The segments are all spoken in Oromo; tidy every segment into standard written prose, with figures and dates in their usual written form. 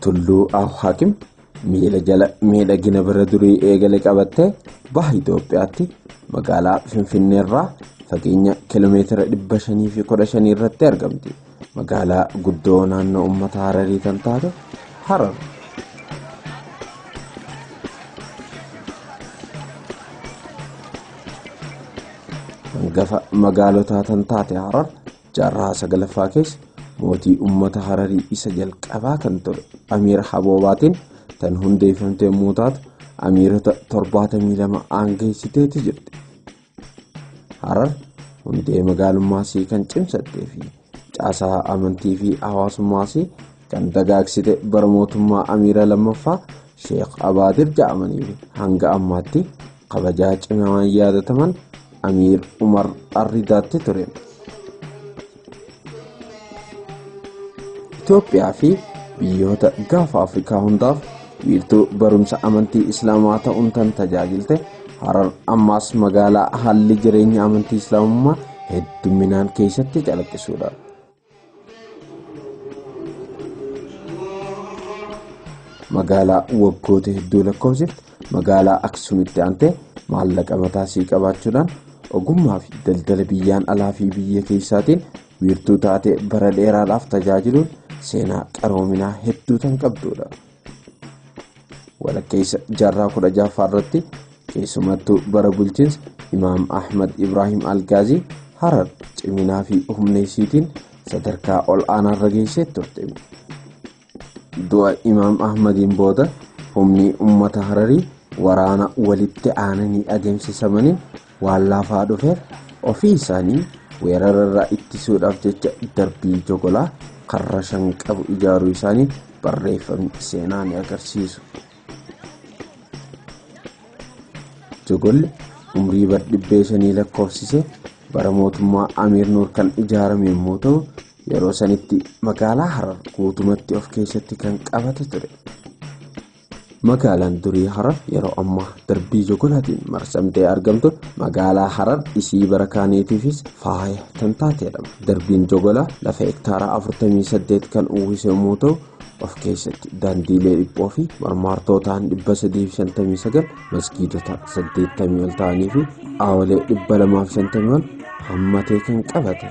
Tulluu Hakim miila jala miidhagina bara durii eegale qabattee baha Itoophiyaatti magaalaa Finfinneerraa fageenya kiiloomeetira 515 irratti argamti. Magaalaa guddoo naannoo uummata Hararii kan taate Harar. Hangafa magaalotaa kan taate Harar jaarraa 9ffaa keessa mootii uummata Hararii isa jalqabaa kan ture Amiir Haboobaatiin tan hundeeffamte yommuu taatu amiirota 72 aangeessiteeti jirti. Harar hundee magaalummaasii kan cimsattee fi caasaa amantii fi hawaasummaasii kan dagaagsite bara mootummaa Amiira lammaffaa Sheekh Abaadir jedhamanii fi hanga ammaatti kabajaa cimaan yaadataman Amiir Umar Arridaatti ture. Itoophiyaa fi biyyoota gaafa Afrikaa hundaaf wiirtuu barumsa amantii Islaamaa ta'uun tan tajaajilte Harar ammaas magaalaa haalli jireenya amantii Islaamummaa hedduminaan keessatti calaqqisuudha. Magaalaa waggoota hedduu lakkoofsifte magaalaa Aksuumitti aantee maallaqa mataasii qabaachuudhaan ogummaa fi daldala biyyaan alaa fi biyya keessaatiin wiirtuu taatee bara dheeraadhaaf tajaajiluun seenaa qaroominaa hedduu tan qabdudha. Walakkeessa jaarraa 16ffaa irratti keessumattuu bara bulchiinsa Imaam Ahmad Ibrahim Algaazii Harar ciminaa fi humna isiitiin sadarkaa ol aanaarra geessee turte. Du'a Imaam Ahmadiin booda humni uummata Hararii waraana walitti aananii adeemsisamaniin waan laafaa dhufeef ofii isaanii weerararraa ittisuudhaaf jecha darbii jogolaa karra 5 qabu ijaaruu isaanii barreeffamni seenaa ni agarsiisu. Jogolli umrii bara 500 lakkoofsise bara mootummaa Amiir Nuur kan ijaarame yommuu ta'u yeroo sanitti magaalaa Harar guutumatti of keessatti kan qabate ture. Magaalaan durii Harar yeroo ammaa darbii jogolaatiin marsamtee argamtu magaalaa Harar isii bara kaaniitiifis faaya kan taateedha. Darbiin jogolaa lafa hektaara 48 kan uwwise yommuu ta'u of keessatti daandiilee dhiphoo fi marmaartootaan 359 masgiidota 80 ol ta'anii fi awwalee 250 ol hammatee kan qabate.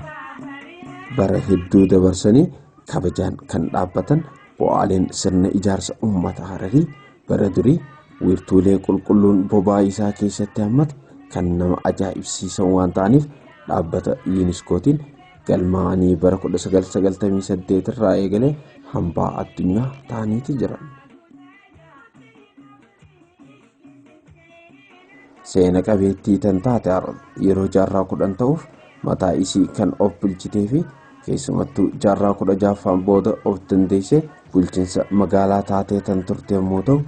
Bara hedduu dabarsanii kabajaan kan dhaabbatan bu'aaleen sirna ijaarsa uummata Hararii bara durii wiirtuulee qulqulluun bobaa isaa keessatti hammate kan nama ajaa'ibsiisan waan ta'aniif dhaabbata yuuniskootiin galmaa'anii bara 1998 irraa eegalee hambaa addunyaa ta'aniiti jiran. Seena qabeettii tan taate Harar yeroo jaarraa 10 ta'uuf mataa isii kan of bulchitee fi keessumattuu jaarraa 16ffaan booda of dandeessee bulchiinsa magaalaa taatee tan turte yommuu ta'u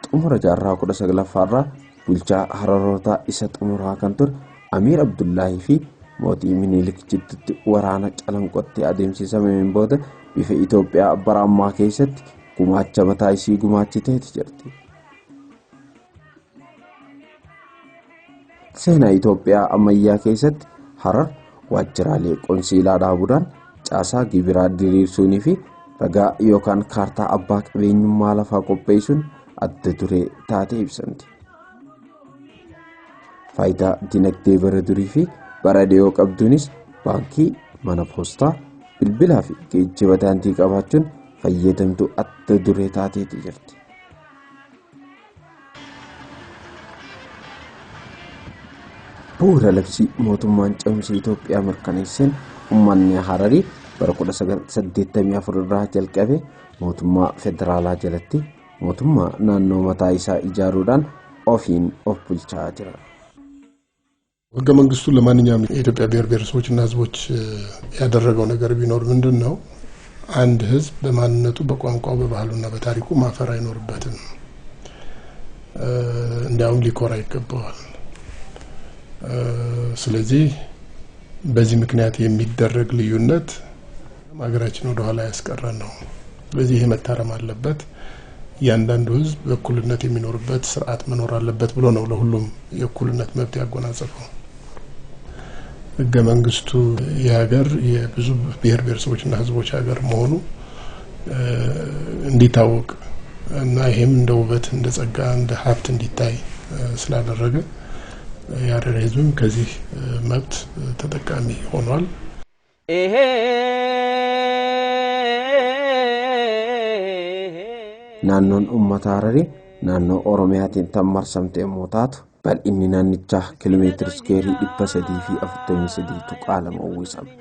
xumura jaarraa 19ffaarraa bulchaa Hararootaa isa xumuraa kan ture Amiir Abdullaahii fi mootii Minilik jidduutti waraana calanqotti adeemsisameen booda bifa Itoophiyaa bara ammaa keessatti gumaacha mataa isii gumaachiteeti jirti. Seenaa Itoophiyaa ammayyaa keessatti Harar waajjiraalee qonsiilaa dhaabuudhaan caasaa gibiraa diriirsuunii fi ragaa yookaan kaartaa abbaa qabeenyummaa lafaa qopheessuun adda duree taatee ibsamti. Faayidaa dinagdee bara durii fi bara dhiyoo qabduunis baankii, mana poostaa, bilbilaa fi geejjiba daandii qabaachuun fayyadamtuu adda duree taateeti jirti. Bu'uura labsii mootummaan ce'umsa Itoophiyaa mirkaneesseen uummanni Hararii bara 1984 irraa jalqabee mootummaa federaalaa jalatti mootummaa naannoo mataa isaa ijaaruudhaan ofiin of bulchaa jira. ህገ መንግስቱ ለማንኛውም የኢትዮጵያ ብሔር ብሔረሰቦችና ህዝቦች ያደረገው ነገር ቢኖር ምንድን ነው? አንድ ህዝብ በማንነቱ በቋንቋው በባህሉና በታሪኩ ማፈር አይኖርበትም። እንዲያውም ሊኮራ ይገባዋል። ስለዚህ በዚህ ምክንያት የሚደረግ ልዩነት ሀገራችን ወደ ኋላ ያስቀረን ነው። ስለዚህ ይሄ መታረም አለበት። እያንዳንዱ ህዝብ በእኩልነት የሚኖርበት ስርዓት መኖር አለበት ብሎ ነው ለሁሉም የእኩልነት መብት ያጎናጸፈው። ህገ መንግስቱ የሀገር የብዙ ብሔር ብሔረሰቦችና ህዝቦች ሀገር መሆኑ እንዲታወቅ እና ይሄም እንደ ውበት፣ እንደ ጸጋ፣ እንደ ሀብት እንዲታይ ስላደረገ የሀረሪ ህዝብም ከዚህ መብት ተጠቃሚ ሆኗል። Naannoon uummata Hararii naannoo Oromiyaatiin tan marsamte yommuu taatu, bal'inni naannichaa kiiloomeetira iskeerii 343.2 uwwisama.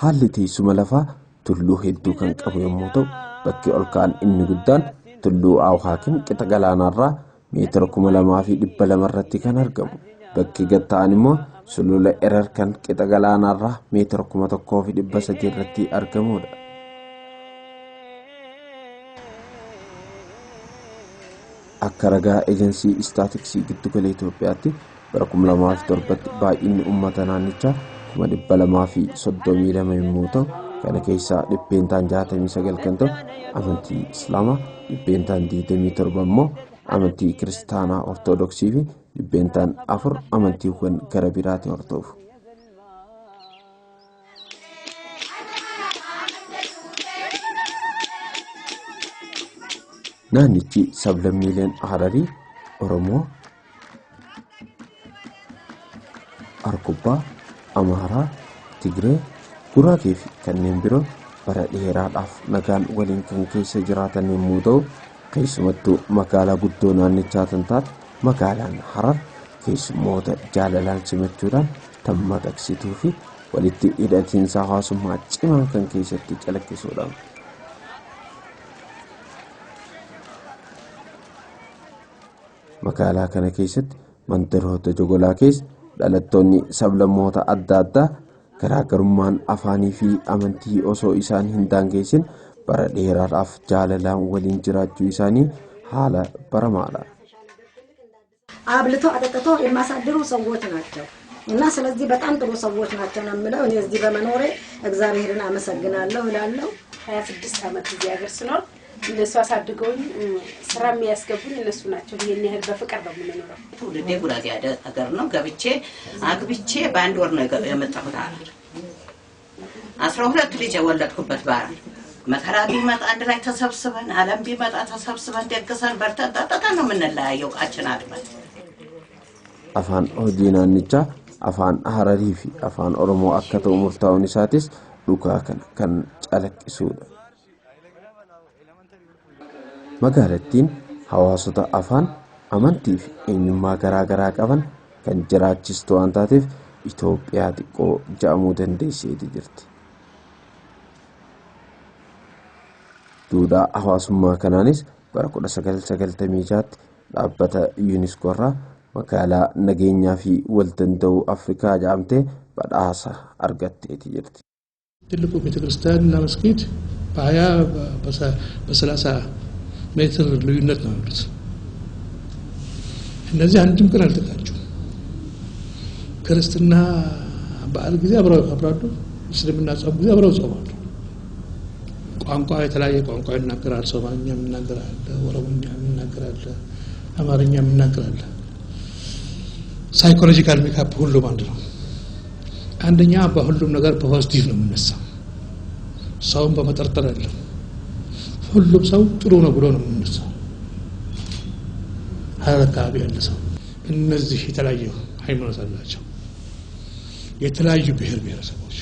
Haalli teessuma lafaa tulluu hedduu kan qabu yommuu ta'u, bakki ol ka'an inni guddaan tulluu Awhaakin qixa galaanaarraa meetira 2200 irratti kan argamu. Bakki gad ta'an immoo sulula Erer kan qixa galaanaarraa meetira 1300 irratti argamudha. Akka ragaa ejensii istaatiksii giddugala Itoophiyaatti bara 2007tti baay'inni uummata naannichaa 232,000 yommuu ta'u, kana keessaa 69% kan ta'u amantii Islaamaa, 27% immoo amantii Kiristaanaa Ortodoksii fi 4% amantiiwwan gara biraati hordofu. Naannichi sablammiileen Hararii, Oromoo, Argobbaa, Amaaraa, Tigree, Guraagee fi kanneen biroo bara dheeraadhaaf nagaan waliin kan keessa jiraatan yommuu ta'u, keessumattuu magaalaa guddoo naannichaa kan taate magaalaan Harar keessummoota jaalalaan simachuudhaan tan maqaqsituu fi walitti hidhatiinsa hawaasummaa cimaa kan keessatti calaqqisuudha. Magaalaa kana keessatti mandaroota jogolaa keessa dhalattoonni sablammoota adda addaa garaagarummaan afaanii fi amantii osoo isaan hin daangeessin bara dheeraadhaaf jaalalaan waliin jiraachuu isaanii haala baramaadha. አብልተው አጠጥተው የማሳድሩ ሰዎች ናቸው እና ስለዚህ በጣም ጥሩ ሰዎች ናቸው ነው የምለው። እኔ እዚህ በመኖሬ እግዚአብሔርን አመሰግናለሁ እላለሁ። 26 ዓመት እዚህ ሀገር ስኖር እነሱ አሳድገውኝ ስራ የሚያስገቡኝ እነሱ ናቸው። ይሄን ያህል በፍቅር ነው የምንኖረው። ትውልዴ ጉራጌ ሀገር ነው። ገብቼ አግብቼ በአንድ ወር ነው የመጣሁት ሀረር። 12 ልጅ የወለድኩበት በሀረር። መከራ ቢመጣ አንድ ላይ ተሰብስበን፣ ዓለም ቢመጣ ተሰብስበን ደግሰን በልተን ጠጥተን ነው የምንለያየው ዕቃችን አጥበን። Afaan hojii naannichaa afaan Hararii fi afaan Oromoo akka ta'u murtaa'uun isaatis dhugaa kana kan calaqqisuudha. Magaalattiin hawaasota afaan, amantii fi eenyummaa garaa garaa qaban kan jiraachistu waan taateef Itoophiyaa xiqqoo jedhamuu dandeesseeti jirti. Duudhaa hawaasummaa kanaanis bara 1996tti dhaabbata UNESCO irraa magaalaa nageenyaa fi wal danda'uu Afrikaa jedhamtee badhaasa argatteeti jirti. ትልቁ ቤተክርስቲያን እና መስጊድ በ20 በ30 ሜትር ልዩነት ነው ያሉት። እነዚህ አንድም ቀን አልተጋጩም። ክርስትና በዓል ጊዜ አብረው ያከብራሉ። እስልምና ጾም ጊዜ አብረው ይጾማሉ። ቋንቋ የተለያየ ቋንቋ ይናገራል። ሶማልኛ ይናገራል፣ ኦሮሞኛ ይናገራል፣ አማርኛ ይናገራል። Psychological makeup ሁሉም አንድ ነው። አንደኛ በሁሉም ነገር በ positive ነው የምነሳው። ሰውን በመጠርጠር አይደለም። ሁሉም ሰው ጥሩ ነው ብሎ ነው የምነሳው። ሀረር አካባቢ ያለ ሰው እነዚህ የተለያዩ ሃይማኖት አላቸው። የተለያዩ ብሔር ብሔረሰቦች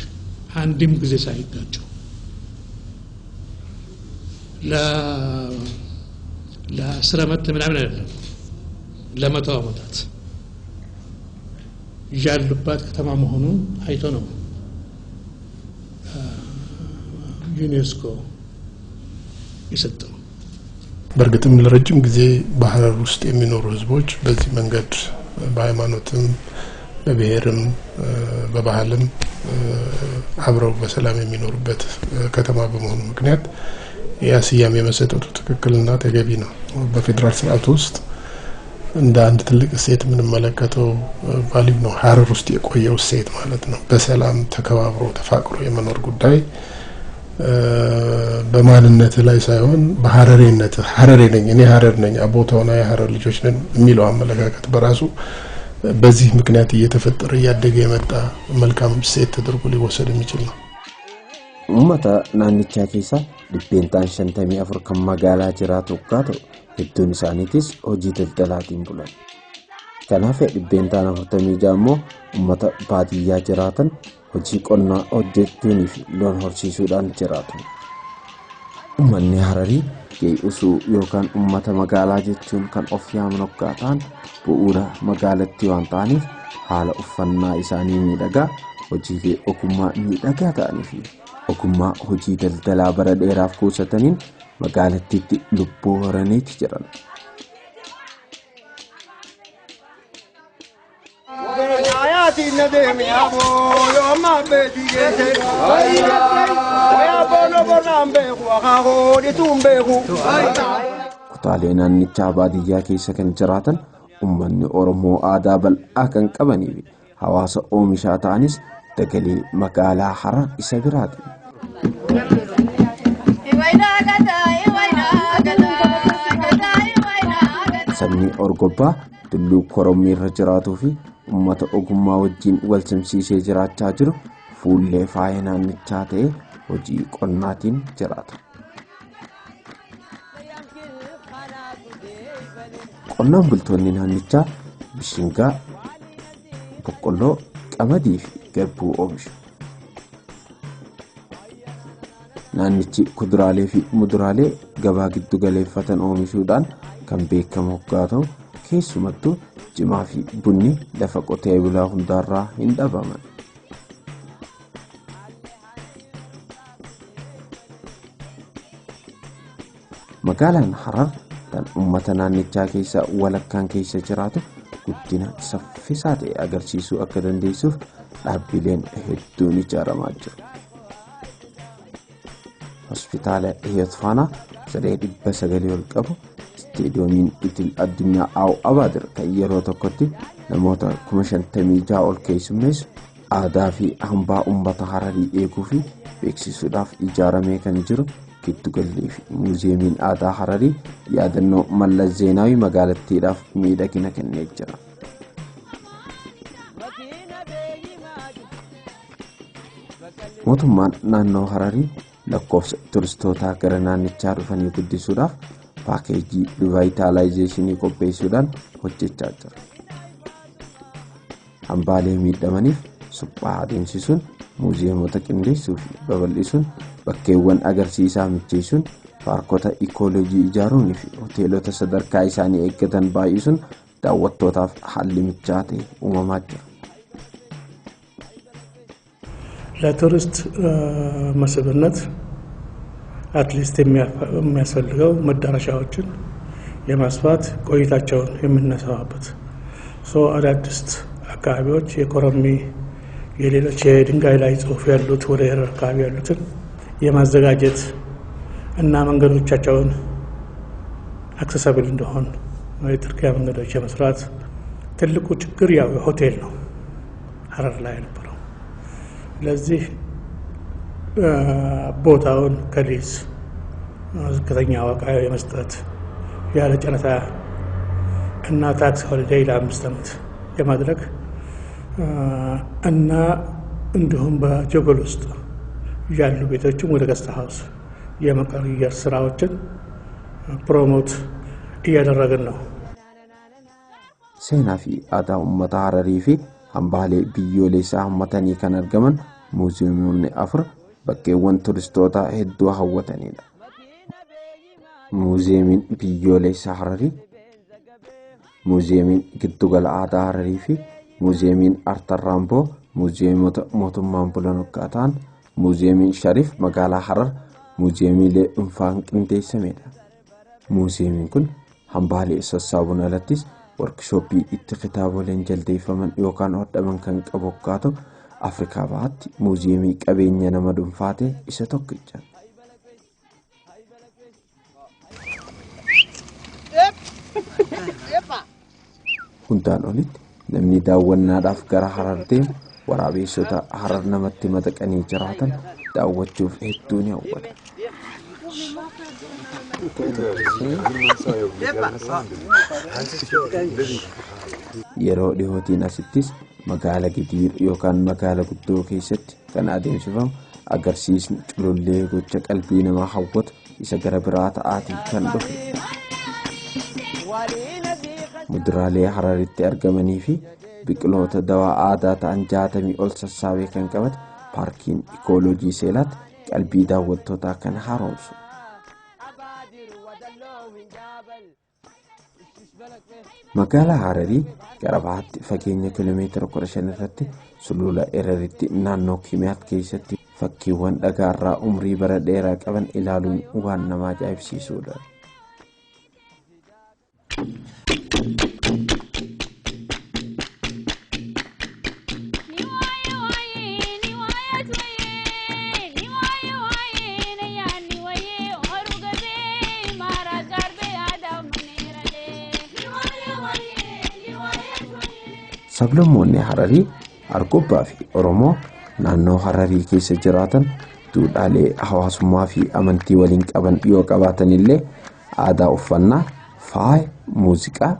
አንድም ጊዜ ሳይጋጩ ለ10 ዓመት ምናምን አይደለም ለ100 ዓመታት ያሉባት ከተማ መሆኑን አይቶ ነው ዩኔስኮ የሰጠው። በእርግጥም ለረጅም ጊዜ በሀረር ውስጥ የሚኖሩ ህዝቦች በዚህ መንገድ በሃይማኖትም በብሔርም በባህልም አብረው በሰላም የሚኖሩበት ከተማ በመሆኑ ምክንያት ያ ስያሜ መሰጠቱ ትክክልና ተገቢ ነው። በፌዴራል ስርዓቱ ውስጥ እንደ አንድ ትልቅ እሴት የምንመለከተው value ነው ሀረር ውስጥ የቆየው እሴት ማለት ነው። በሰላም ተከባብሮ ተፋቅሮ የመኖር ጉዳይ በማንነት ላይ ሳይሆን በሀረሬነት፣ ሀረሬ ነኝ እኔ ሀረር ነኝ አቦታውና የሀረር ልጆች ነን የሚለው አመለካከት በራሱ በዚህ ምክንያት እየተፈጠረ እያደገ የመጣ መልካም እሴት ተደርጎ ሊወሰድ የሚችል ነው። Uummata naannichaa keessaa 54% kan magaalaa jiraatu hoggaa ta'u, hedduun isaaniitis hojii daldalaatiin bulan. Kanaaf 46% immoo uummata baadiyyaa jiraatan hojii qonnaa hojjechuunii fi loon horsiisuudhaan jiraatu. Uummanni Hararii gee'usuu yookaan uummata magaalaa jechuun kan of yaaman hoggaa ta'an bu'uura magaalattii waan ta'aniif haala uffannaa isaanii miidhagaa, hojii fi ogummaa miidhagaa ta'anii fi ogummaa hojii daldalaa bara dheeraaf kuusataniin magaalattiitti lubbuu horaniiti jiran. Kutaalee naannichaa baadiyyaa keessa kan jiraatan uummanni Oromoo aadaa bal'aa kan qabanii fi hawaasa oomishaa ta'anis dagalee magaalaa Harar isa biraati. Sabni Orgobbaa tulluu korommii irra jiraatuu fi uummata ogummaa wajjin wal simsiisee jiraachaa jiru fuullee faaya naannichaa ta'ee hojii qonnaatiin jiraata. Qonnaan bultoonni naannichaa bishingaa, boqqolloo, qamadii fi garbuu oomishu. Naannichi kuduraalee fi muduraalee gabaa giddu galeeffatan oomishuudhaan kan beekamu hoggaa ta'u, keessumattuu jimaa fi bunni lafa qotee bulaa hundaarraa hin dhabaman. Magaalaan Harar kan uummata naannichaa keessa walakkaan keessa jiraatu guddina saffisaa ta'e agarsiisuu akka dandeessuuf dhaabbileen hedduun ijaaramaa jiru. Hospitaala Hiyoot Faanaa siree 900 ol qabu, isteediyoomiin idil addunyaa Aaw Abaadir kan yeroo tokkotti namoota 56,000 ol keessummeessu, aadaa fi hambaa uummata Hararii eeguu fi beeksisuudhaaf ijaaramee kan jiru giddugallii fi muuziyeemiin aadaa Hararii yaadannoo Mallas Zeenaawii magaalattiidhaaf miidhagina kennee jira. Mootummaan naannoo Hararii lakkoofsa turistootaa gara naannichaa dhufanii guddisuudhaaf paakeejii rivaayitaalaayizeeshinii qopheessuudhaan hojjechaa jira. Hambaalee miidhamaniif suphaa adeemsisuun, muuziyeemota qindeessuu fi babal'isuun, bakkeewwan agarsiisaa mijeessuun, paarkota ikooloojii ijaaruun fi hoteelota sadarkaa isaanii eeggatan baay'isuun daawwattootaaf haalli mijaa ta'e uumamaa jira. ለቱሪስት መስህብነት at least የሚያስፈልገው መዳረሻዎችን የማስፋት ቆይታቸውን የምናሰፋበት so አዳዲስ አካባቢዎች የኮረሚ የሌሎች የድንጋይ ላይ ጽሁፍ ያሉት ወደ ሄረር አካባቢ ያሉትን የማዘጋጀት እና መንገዶቻቸውን accessible እንደሆን የጥርጊያ መንገዶች የመስራት። ትልቁ ችግር ያው ሆቴል ነው ሀረር ላይ የነበረው። ለዚህ ቦታውን ከሊዝ ዝቅተኛ ዋጋ የመስጠት ያለ ጨረታ እና tax holiday ለ5 ዓመት የማድረግ እና እንዲሁም በጀጎል ውስጥ ያሉ ቤቶችን ወደ guest house የመቀየር ስራዎችን promote እያደረግን ነው። Seenaa fi aadaa uummata Hararii fi hambaalee biyyoolessaa hammatanii kan argaman muuziyeemonni afur bakkeewwan turistoota hedduu hawwatanidha. Muuziyeemiin biyyoolessaa Hararii, Muuziyeemiin Giddugala Aadaa Hararii fi Muuziyeemiin Artar Raamboo muuziyeemota mootummaan bulan hoggaa ta'an, Muuziyeemiin Shariif magaalaa Harar muuziyeemiilee dhuunfaan qindeessamedha. Muuziyeemiin kun hambaalee sassaabuun alattis workshooppii itti kitaaboleen jaldeeffaman yookaan hodhaman kan qabu hoggaa ta'u, Afrikaa Bahaatti muuziyeemii qabeenya nama dhuunfaa ta'e isa tokkicha. Hundaan olitti namni daawwannaadhaaf gara Harar deemu waraabessota Harar namatti madaqanii jiraatan daawwachuuf hedduu ni hawwata. Yeroo dhihootiin asittis magaala Gidiir yookaan magaala guddoo keessatti kan adeemsifamu agarsiisni culullee gocha qalbii namaa hawwatu isa gara biraa ta'aatiin kan dhufe. Muduraalee Hararitti argamanii fi biqiloota dawaa aadaa ta'an 60 ol sassaabee kan qabate paarkiin ikooloojii Seelaat qalbii daawwattootaa kan haaromsu. Magaalaa Hararii gara bahaatti fageenya kiiloomeetira 15 irratti sulula Ereritti naannoo Kimiyaat keessatti fakkiiwwan dhagaarraa umrii bara dheeraa qaban ilaaluun waan nama ajaa'ibsiisudha. Sablammoonni Hararii, Argobbaa fi Oromoo naannoo Hararii keessa jiraatan duudhaalee hawaasummaa fi amantii waliin qaban yoo qabaatan illee aadaa uffannaa, faaya, muuziqaa,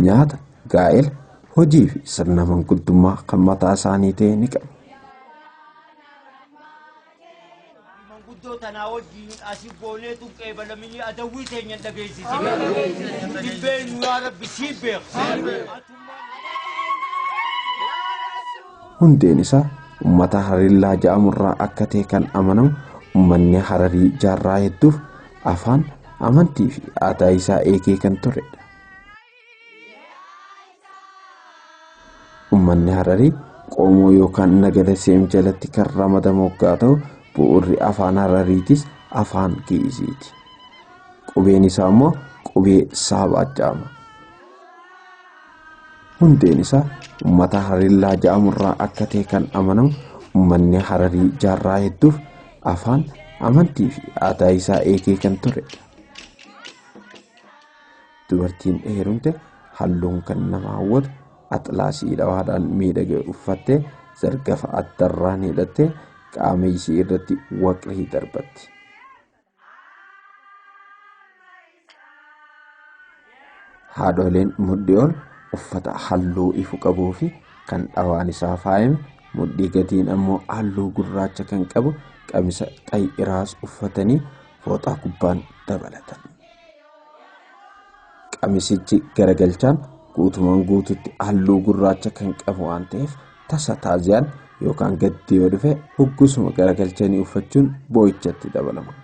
nyaata, gaa'ela, hojii fi sirna manguddummaa kan mataa isaanii ta'e ni qabu. Manguddoo tanaa wajjin asii goonee qeebalamini adawwii teenya dhageessise. Dhibbeen yaa Rabbi sii beeka. Hundeen isaa uummata Harillaa jedhamurraa akka ta'e kan amanamu uummanni Hararii jaarraa hedduuf afaan, amantii fi aadaa isaa eegee kan turedha. Uummanni Hararii qomoo yookaan nagada Seem jalatti kan ramadamu hoggaa ta'u bu'uurri afaan Harariitis afaan Gi'iziiti. Qubeen isaa immoo qubee Saabaa jedhama. Hundeen isaa uummata Harillaa jedhamurraa akka ta'e kan amanamu uummanni Hararii jaarraa hedduuf afaan, amantii fi aadaa isaa eegee kan turedha. Dubartiin heerumte halluun kan nama hawwatu atlaasii dhawaadhaan miidhagee uffattee zargafa addarraan hidhattee qaama ishee irratti waqrii darbatti. Haadholeen mudhii ol uffata halluu ifu qabuu fi kan dhawaan isaa faayame mudhii gatiin ammoo halluu gurraacha kan qabu qamisa xay'iraas uffatanii fooxaa gubbaan dabalatan. Qamisichi garagalchaan guutumaan guututti halluu gurraacha kan qabu waan ta'eef tasa taaziyaan yookaan gaddi yoo dhufe huggisuma garagalchanii uffachuun boo'ichatti dabalama.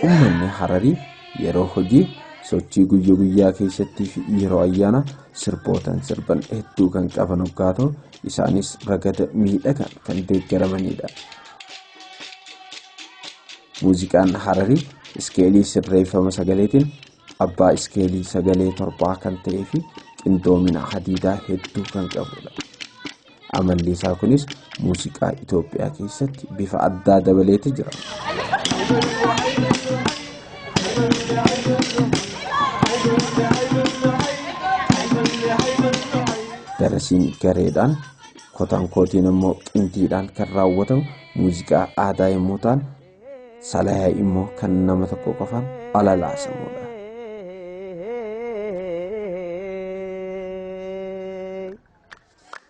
Uummanni Hararii yeroo hojii sochii guyyaa guyyaa keessattii fi yeroo ayyaana sirbootaan sirban hedduu kan qaban hoggaa ta'u isaanis ragada miidhagaan kan deeggaramanidha. Muuziqaan Hararii iskeelii sirreeffama sagaleetiin abbaa iskeelii sagalee torbaa kan ta'ee fi qindoomina hadiidaa hedduu kan qabudha. Amalli isaa kunis muuziqaa Itoophiyaa keessatti bifa addaa dabaleeti jira. Darasiin gareedhaan kotaan kootiin immoo qindiidhaan kan raawwatamu muuziqaa aadaa yommuu ta'an salayaa immoo kan nama tokko qofaan alalaasamudha.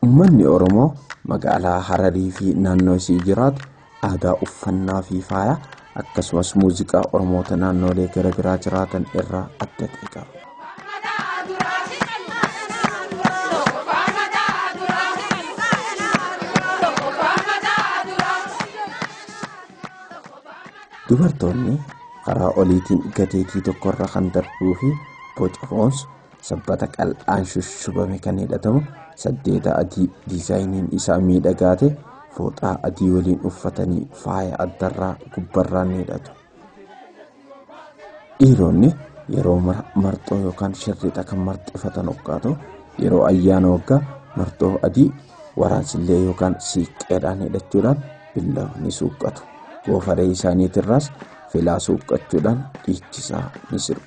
Uummanni Oromoo magaalaa Hararii fi naannoo isii jiraatu aadaa uffannaa fi faaya akkasumas muuziqaa Oromoota naannolee gara biraa jiraatan irraa adda ta'e qaba. Dubartoonni karaa oliitiin gateetii tokkorra kan darbuu fi boca foons sabbata qal'aan shushubame kan hidhatamu saddeeta adii diizaayiniin isaa miidhagaa ta'e fooxaa adii waliin uffatanii faaya addarraa gubbarraan ni hidhatu. Dhiironni yeroo marxoo yookaan shirrixa kan marxifatan hoggaa ta'u yeroo ayyaana waggaa marxoo adii waraansillee yookaan siiqqeedhaan hidhachuudhaan billawa ni suuqqatu. Goofaree isaaniitirraas filaa suuqqachuudhaan dhiichisaa ni sirbu.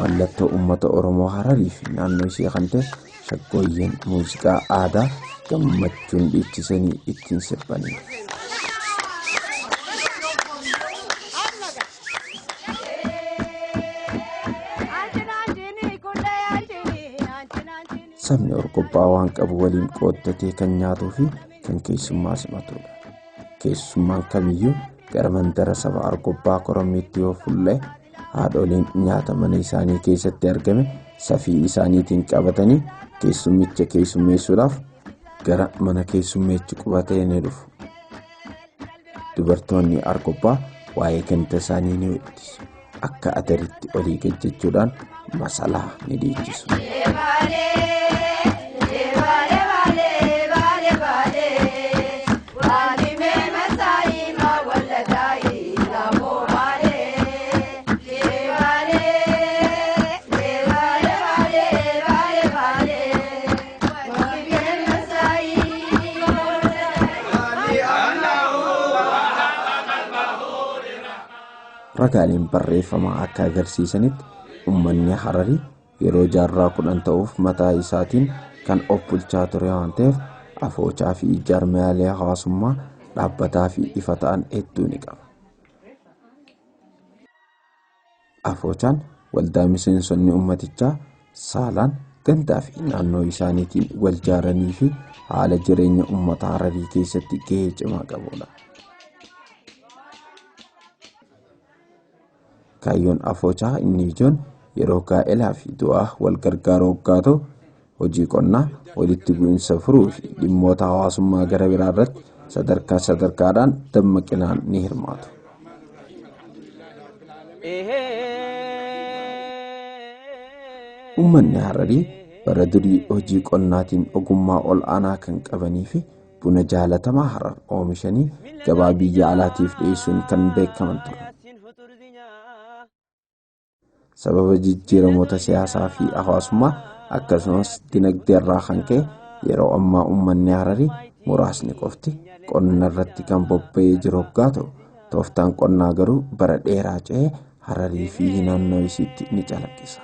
Mallattoo uummata Oromoo Hararii fi naannoo ishee kan ta'e shaggooyyeen muuziqaa aadaa gammachuun dhiichisanii ittiin sirbanidha. Sabni Argobbaa waan qabu waliin qooddatee kan nyaatuu fi kan keessummaa simatudha. Keessummaan kamiyyuu gara mandara saba Argobbaa korommiitti yoo fuullee haadholiin nyaata mana isaanii keessatti argame safii isaaniitiin qabatanii keessummicha keessummeessuudhaaf gara mana keessummeechi qubatee ni dhufu. Dubartoonni Argobbaa waa'ee ganda isaanii ni weeddisu. Akka adaritti olii gad jechuudhaan masalaa ni dhiichisu. Ragaaleen barreeffamaa akka agarsiisanitti uummanni Hararii yeroo jaarraa 10 ta'uuf mataa isaatiin kan of bulchaa ture waan ta'eef afoochaa fi jaarmiyaalee hawaasummaa dhaabbataa fi ifa ta'an hedduu ni qaba. Afoochaan waldaa miseensonni uummatichaa saalaan gandaa fi naannoo isaaniitiin wal jaaranii fi haala jireenya uummata Hararii keessatti gahee cimaa qabudha. Kaayyoon afoochaa inni ijoon yeroo gaa'elaa fi du'aa wal gargaaruu hoggaa ta'u, hojii qonnaa, walitti bu'iinsa furuu fi dhimmoota hawaasummaa gara biraa irratti sadarkaa sadarkaadhaan dammaqinaan ni hirmaatu. Uummanni Hararii bara durii hojii qonnaatiin ogummaa ol aanaa kan qabanii fi buna jaalatamaa Harar oomishanii gabaa biyya alaatiif dhiyeessuun kan beekaman turan. Sababa jijjiiramoota siyaasaa fi hawaasummaa akkasumas dinagdee irraa kan ka'e yeroo ammaa uummanni Hararii muraasni qofti qonna irratti kan bobba'ee jiru hoggaa ta'u, tooftaan qonnaa garuu bara dheeraa ce'ee Hararii fi naannoo isiitti ni calaqqisa.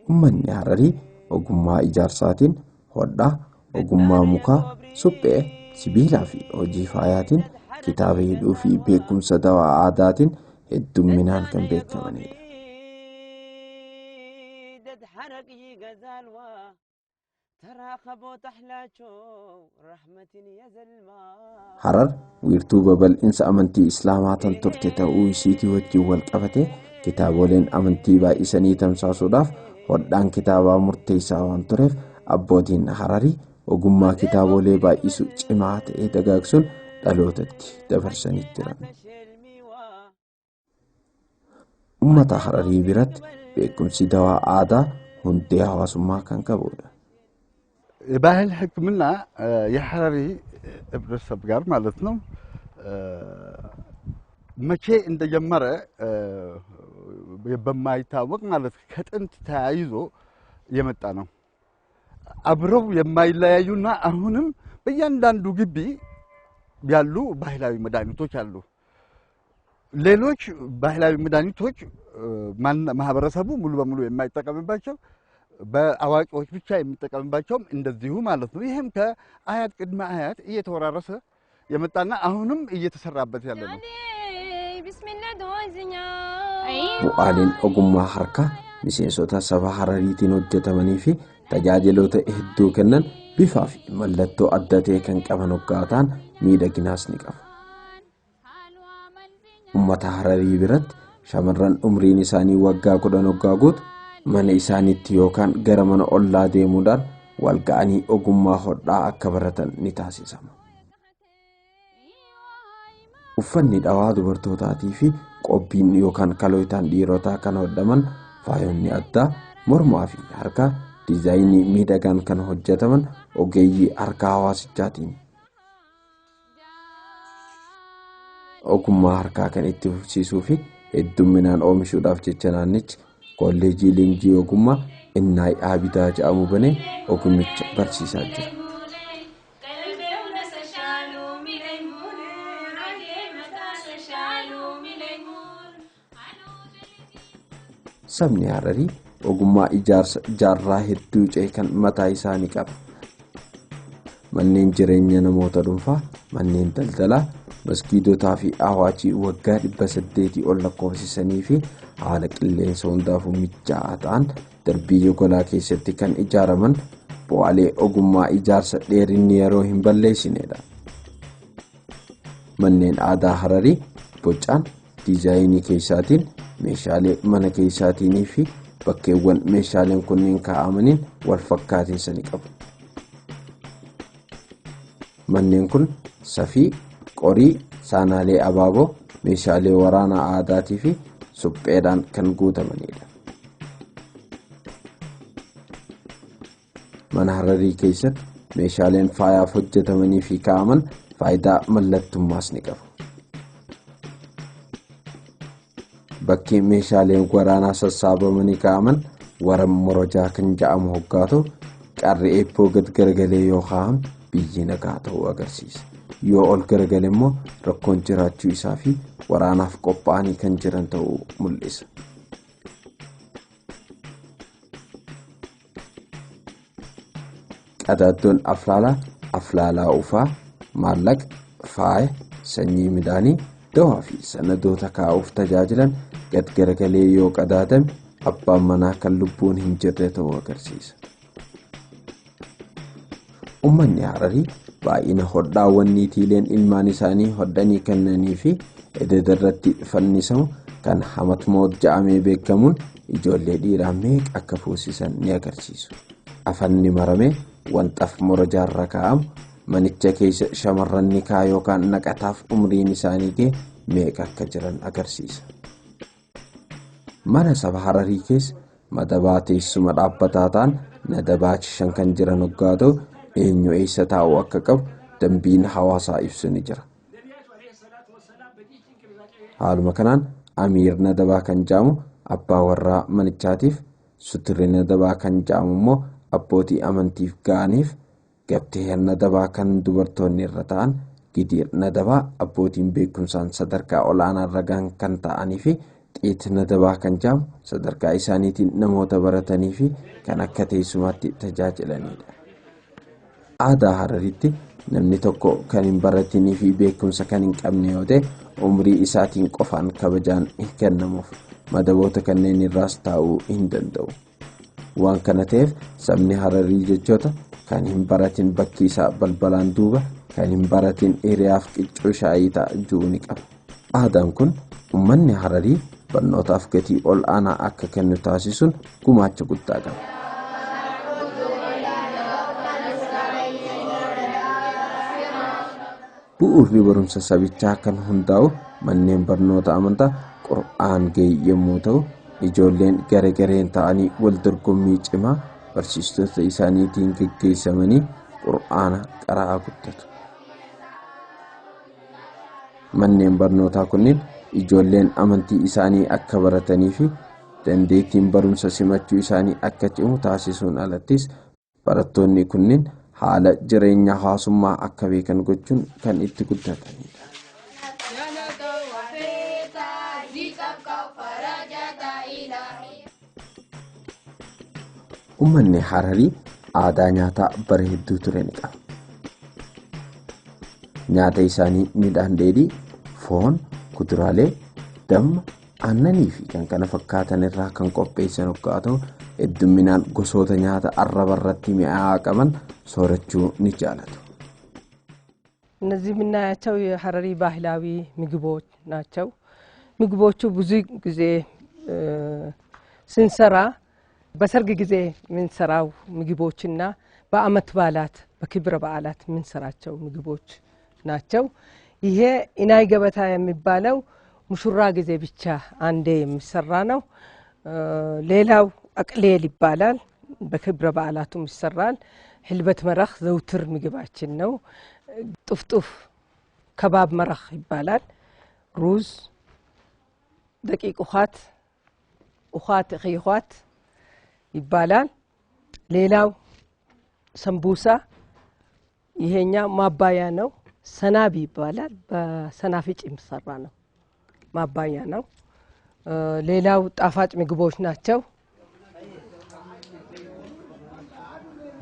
Uummanni Hararii ogummaa ijaarsaatiin hodhaa, ogummaa mukaa, suphee, sibiilaa fi hojii faayaatiin kitaaba hidhuu fi beekumsa dawaa aadaatiin heddumminaan kan beekamanidha. Harar wiirtuu babal'insa amantii Islaamaa tan turte ta'uu isiitii wajjin wal qabatee kitaaboleen amantii baay'isanii tamsaasuudhaaf hodhaan kitaabaa murteessaa waan tureef abbootiin Hararii ogummaa kitaabolee baay'isu cimaa ta'e dagaagsuun dhalootatti dabarsanii jiran. Uummata Hararii biratti beekumsi dawaa aadaa hundee hawaasummaa kan qabudha. የባህል ሕክምና የሐረሪ ህብረተሰብ ጋር ማለት ነው መቼ እንደጀመረ በማይታወቅ ማለት ከጥንት ተያይዞ የመጣ ነው። አብረው የማይለያዩና አሁንም በእያንዳንዱ ግቢ ያሉ ባህላዊ መድኃኒቶች አሉ። ሌሎች ባህላዊ መድኃኒቶች ማህበረሰቡ ሙሉ በሙሉ የማይጠቀምባቸው በአዋቂዎች ብቻ የሚጠቀምባቸውም እንደዚሁ ማለት ነው። ይሄም ከአያት ቅድመ አያት እየተወራረሰ የመጣና አሁንም እየተሰራበት ያለ ነው። Bu'aaleen ogummaa harkaa miseensota saba Harariitiin hojjetamanii fi tajaajiloota hedduu kennan bifaa fi mallattoo adda ta'e kan qaban hoggaa ta'an miidhaginaas ni qabu. Uummata Hararii biratti shamarran umriin isaanii waggaa 10 hoggaa guutu mana isaaniitti yookaan gara mana ollaa deemuudhaan wal ga'anii ogummaa hodhaa akka baratan ni taasisama. Uffanni dhawaa dubartootaatii fi qobbiin yookaan kalooyitaan dhiirotaa kan hodhaman faayonni addaa mormaa fi harkaa diizaayinii miidhagaan kan hojjetaman ogeeyyii harkaa hawaasichaatiin. Ogummaa harkaa kan itti fufsiisuu fi heddumminaan oomishuudhaaf jecha naannichi kolleejii leenjii ogummaa Innaay Aabidaa jedhamu banee ogummicha barsiisaa jira. Sabni Hararii ogummaa ijaarsa jaarraa hedduu ce'e kan mataa isaanii qaba. Manneen jireenya namoota dhuunfaa, manneen daldalaa, maskiidotaa fi awaachii waggaa 800 ol lakkoofsisanii fi haala qilleensa hundaafuu mijaa'aa ta'an darbii golaa keessatti kan ijaaraman bu'aalee ogummaa ijaarsa dheerinni yeroo hin balleessinedha. Manneen aadaa Hararii bocaan diizaayinii keessaatiin meeshaalee mana keessaatiinii fi bakkeewwan meeshaaleen kunneen kaa'amaniin wal fakkaatinsa ni qabu. Manneen kun safii, qorii, saanaalee abaaboo, meeshaalee waraanaa aadaatii fi supheedhaan kan guutamanidha. Mana Hararii keessatti meeshaaleen faayaaf hojjetamanii fi kaa'aman faayidaa mallattummaas ni qabu. Bakki meeshaaleen waraanaa sassaabamanii kaa'aman waran morojaa kan jedhamu hoggaa ta'u, qarri eebboo gad garagalee yoo kaa'ame biyyi nagaa ta'uu agarsiisa. Yoo ol garagale immoo rakkoon jiraachuu isaa fi waraanaaf qophaa'anii kan jiran ta'uu mul'isa. Qadaaddoon aflaalaa, aflaalaa ufaa, maallaqa, faaya, sanyii midhaanii, dawaa fi sanadoota kaa'uuf tajaajilan gad garagalee yoo qadaadame abbaan manaa kan lubbuun hin jirre ta'uu agarsiisa. Uummanni Hararii baay'ina hodhaawwan niitiileen ilmaan isaanii hodhanii kennanii fi ededa irratti fannisamu kan hamatmoot ja'amee beekamuun ijoollee dhiiraa meeqa akka fuusisan ni agarsiisu. Afanni maramee wanxaf morojaarra kaa'amu manicha keessa shamarran nikaa yookaan naqataaf umriin isaanii ga'e meeqa akka jiran agarsiisa. Mana saba Hararii keessa madabaa teessuma dhaabbataa ta'an nadabaa shan kan jiran hoggaa ta'u eenyu eessa taa'uu akka qabu dambiin hawaasaa ibsu ni jira. Haaluma kanaan amiir nadabaa kan jedhamu abbaa warraa manichaatiif, suturri nadabaa kan jedhamu immoo abbootii amantiif ga'aniif, gabtee nadabaa kan dubartoonni irra ta'an, gidiir nadabaa abbootiin beekumsaan sadarkaa olaanaa irra gahan kan ta'anii fi xiit nadabaa kan jedhamu sadarkaa isaaniitiin namoota baratanii fi kan akka teessumaatti tajaajilanidha. Aadaa Hararitti namni tokko kan hin baratinii fi beekumsa kan hin qabne yoo ta'e umrii isaatiin qofaan kabajaan hin kennamuuf. Madaboota kanneen irraas taa'uu hin danda'u. Waan kana ta'eef sabni Hararii jechoota kan hin baratin bakki isaa balbalaan duuba, kan hin baratin hiriyaaf qiccoo shaayii ta'a jiru ni qaba. Aadaan kun uummanni Hararii barnootaaf gatii ol aanaa akka kennu taasisuun gumaacha guddaa qaba. Bu'uurri barumsa sabichaa kan hundaa'u manneen barnoota amantaa Qur'aan ga'e yommuu ta'u, ijoolleen garee gareen ta'anii wal dorgommii cimaa barsiistota isaaniitiin geggeessamanii Qur'aana qara'aa guddatu. Manneen barnootaa kunneen ijoolleen amantii isaanii akka baratanii fi dandeettiin barumsa simachuu isaanii akka cimu taasisuun alattis barattoonni kunneen haala jireenya hawaasummaa akka beekan gochuun kan itti guddatanidha. Uummanni Hararii aadaa nyaataa bara hedduu ture ni qaba. Nyaata isaanii midhaan dheedhii, foon, kuduraalee, damma, aannanii fi kan kana fakkaatan irraa kan qopheessan hoggaa ta'u heddumminaan gosoota nyaata arraba irratti mi'aawaa qaban soorachuu ni jaalatu. እነዚህ የምናያቸው የሀረሪ ባህላዊ ምግቦች ናቸው። ምግቦቹ ብዙ ጊዜ ስንሰራ በሰርግ ጊዜ የምንሰራው ምግቦችና በአመት በዓላት በክብረ በዓላት የምንሰራቸው ምግቦች ናቸው። ይሄ ኢናይ ገበታ የሚባለው ሙሽራ ጊዜ ብቻ አንዴ የሚሰራ ነው። ሌላው አቅሌል ይባላል። በክብረ በዓላቱም ይሰራል። ህልበት መረኽ ዘውትር ምግባችን ነው። ጡፍጡፍ ከባብ መረኽ ይባላል። ሩዝ፣ ደቂቅ ውኻት፣ ውኻት ኺኻት ይባላል። ሌላው ሰንቡሳ፣ ይሄኛ ማባያ ነው። ሰናቢ ይባላል። በሰናፍጭ የሚሰራ ነው፣ ማባያ ነው። ሌላው ጣፋጭ ምግቦች ናቸው።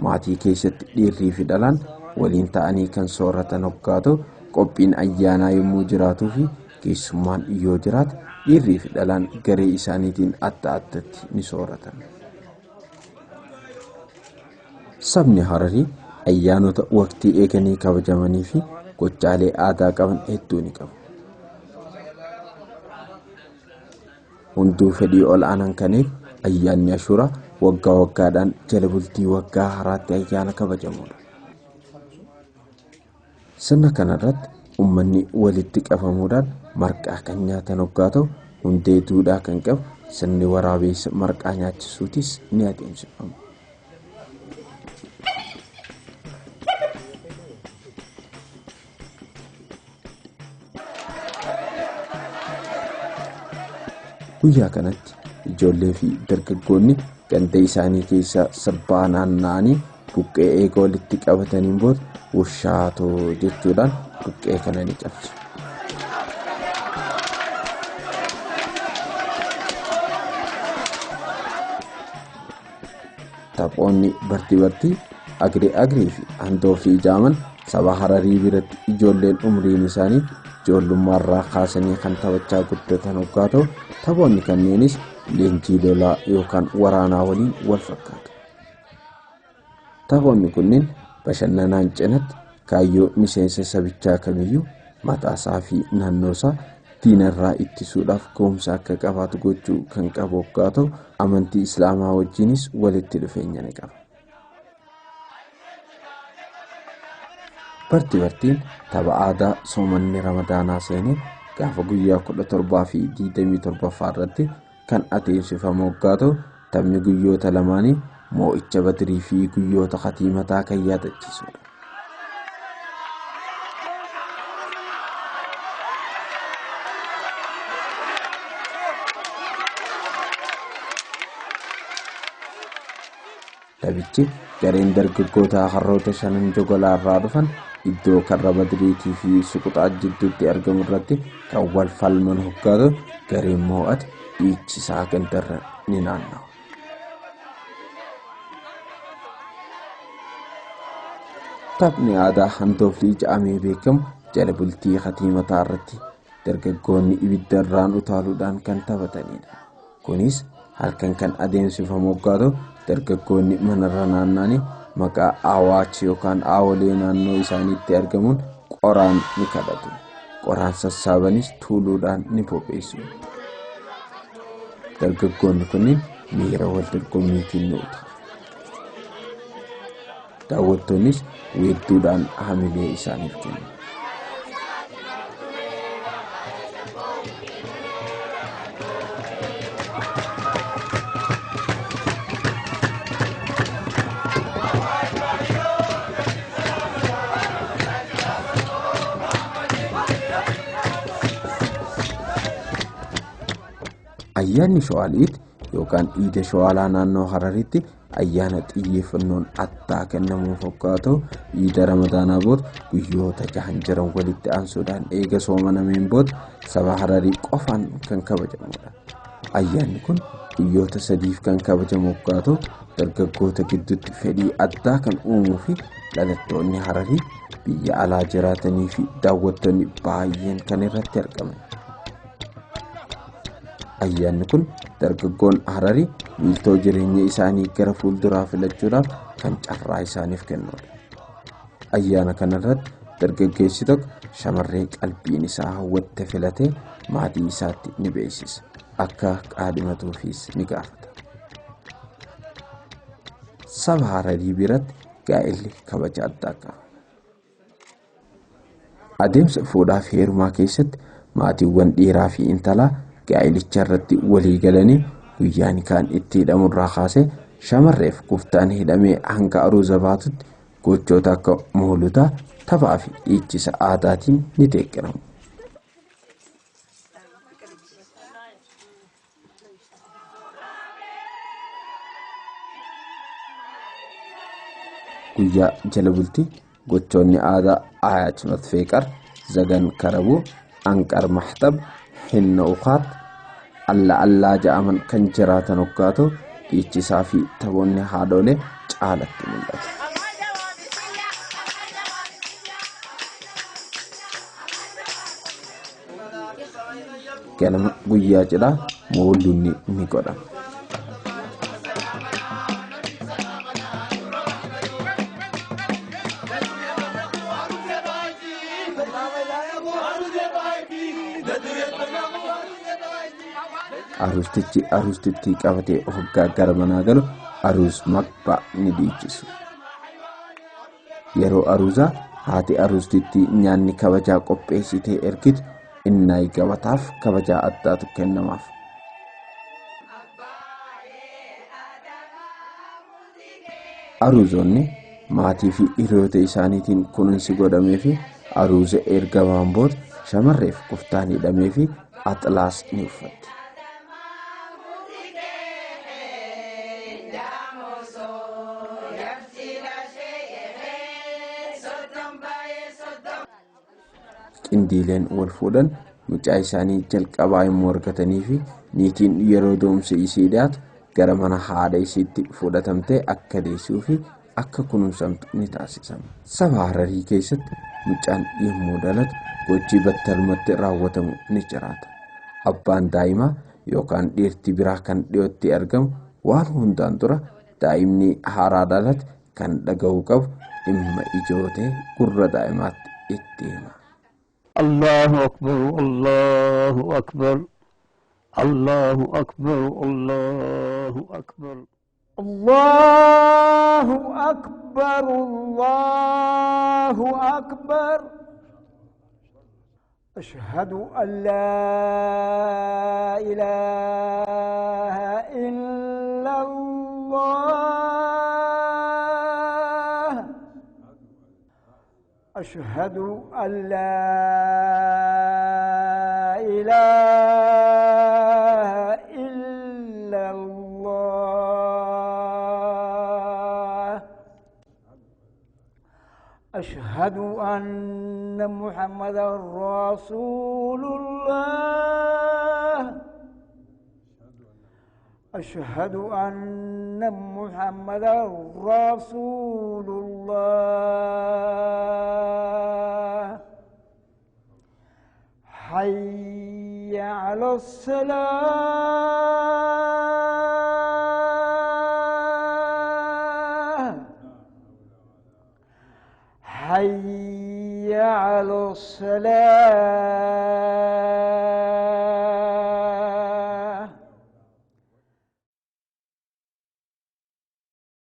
Maatii keessatti dhiirrii fi dhalaan waliin ta'anii kan sooratan hoggaa ta'u, qophiin ayyaanaa yommuu jiraatuu fi keessummaan yoo jiraate dhiirrii fi dhalaan garee isaaniitiin adda addatti ni sooratan. Sabni Hararii ayyaanota waqtii eeganii kabajamanii fi gochaalee aadaa qaban hedduu ni qabu. Hunduu fedhii ol aanaan kan eegu ayyaanni Ashuuraa waggaa waggaadhaan jala bultii waggaa haaraatti ayyaana kabajamudha. Sirna kanarratti uummanni walitti qabamuudhaan marqaa kan nyaatan hoggaa ta'u, hundee duudhaa kan qabu sirni waraabessa marqaa nyaachisuutis ni adeemsifama. Guyyaa kanatti ijoollee fi dargaggoonni ganda isaanii keessaa sirbaa naanna'anii buqqee eega walitti qabataniin booda "Wushaatoo" jechuudhaan buqqee kana ni cabsu. Taphoonni bartii bartii, agrii agrii fi handoofii ijaaman saba Hararii biratti ijoolleen umriin isaanii ijoollummaarraa kaasanii kan taphachaa guddatan hoggaa ta'u, taphoonni kanneenis leenjii lolaa yookaan waraanaa waliin wal fakkaatu. Taphoonni kunneen bashannanaan cinatti kaayyoo miseensa sabichaa kamiyyuu mataasaa fi naannoosaa diinarraa ittisuudhaaf ga'umsa akka qabaatu gochuu kan qabu hoggaa ta'u, amantii Islaamaa wajjinis walitti dhufeenya ni qaba. Bartii bartiin tapha aadaa soomanni Ramadaanaa seenee gaafa guyyaa 17 fi 27ffaa irratti kan adeemsifamu hoggaa ta'u, taphni guyyoota lamaanii moo'icha Badirii fi guyyoota Khatiimataa kan yaadachiisudha. Taphichi gareen dargaggootaa harroota shanan jogolaa irraa dhufan iddoo karra Badiriitii fi Suquxaa jidduutti argamu irratti kan wal falman hoggaa ta'u, gareen moo'ate dhiichisaa gandarra ni naanna'a. Taphni aadaa handooflii ja'amee beekamu jala bultii Khatiimataa irratti dargaggoonni ibidda irraan utaaluudhaan kan taphatanidha. Kunis halkan kan adeemsifamu hoggaa ta'u, dargaggoonni manarra naanna'anii maqaa Awaachi yookaan Aawolee naannoo isaaniitti argamuun qoraan ni kadhatu. Qoraan sassaabanis tuuluudhaan ni bobeessu. Dargaggoonni kunneen miira wal dorgommiitiin ni utaalu. Daawwattoonnis weedduudhaan hamilee isaaniif kennu. Ayyaanni Shawaaliit yookaan Iida Shawaalaa naannoo Hararitti ayyaana xiyyeeffannoon addaa kennamuuf hoggaa ta'u, Iida Ramadaanaa booda guyyoota jahan jiran walitti aansuudhaan eega soomanameen booda saba Hararii qofaan kan kabajamudha. Ayyaanni kun guyyoota sadiif kan kabajamu hoggaa ta'u, dargaggoota gidduutti fedhii addaa kan uumuu fi dhalattoonni Hararii biyya alaa jiraatanii fi daawwattoonni baay'een kan irratti argaman. Ayyaanni kun dargaggoon Hararii miiltoo jireenya isaanii gara fuulduraa filachuudhaaf kan carraa isaaniif kennudha. Ayyaana kanarratti dargaggeessi tokko shamarree qalbiin isaa hawwatte filatee maatii isaatti ni beeksisa. Akka qaadhimatuufis ni gaafata. Saba Hararii biratti gaa'elli kabaja addaa qaba. Adeemsa fuudhaa fi heerumaa keessatti maatiiwwan dhiiraa fi intalaa gaa'elicha irratti walii galanii guyyaa nikaan itti hidhamurraa kaasee shamarreef kuftaan hidhamee hanga aruuza baatutti gochoota akka moolutaa, taphaa fi dhiichisa aadaatiin ni deeggaramu. Guyyaa jala bultii gochoonni aadaa Ayaach Matfeeqar, Zagan Karabuu, Anqar Maxtab, Hinna Ukaat, Alla Allaa ja'aman kan jiraatan hoggaa ta'u, dhiichisaa fi taphoonni haadholee Caalatti mul'ata. Ganama guyyaa cidhaa moolluunni ni godhama. Aruustichi aruustittii qabatee hoggaa gara manaa galu aruus maqbaa ni dhiichisu. Yeroo aruuzaa haati aruustittii nyaanni kabajaa qopheessitee ergitu innaayi gabataaf kabajaa addaatu kennamaaf. Aruuzonni maatii fi hiriyoota isaaniitiin kunuunsi godhamee fi aruuza erga ba'an booda shamarreef koftaan hidhamee fi atlaas ni uffatti. Qindiileen wal fuudhan mucaa isaanii jalqabaa yommuu argatanii fi niitiin yeroo da'umsi isii dhiyaatu gara mana haadha isiitti fudhatamtee akka deessuu fi akka kunuunsamtu ni taasisama. Saba Hararii keessatti mucaan yommuu dhalatu gochi battalumatti raawwatamu ni jiraata. Abbaan daa'imaa yookaan dhiirti biraa kan dhiyootti argamu waan hundaan dura daa'imni haaraa dhalate kan dhaga'uu qabu dhimma ijoo ta'e gurra daa'imaatti itti hima. الله أكبر، الله أكبر، الله أكبر، الله أكبر، الله أكبر، الله أكبر، أشهد أن لا إله إلا الله، أشهد أن لا إله إلا الله، أشهد أن محمدا رسول الله، أشهد أن محمدا رسول الله، حي على الصلاة، حي على الصلاة.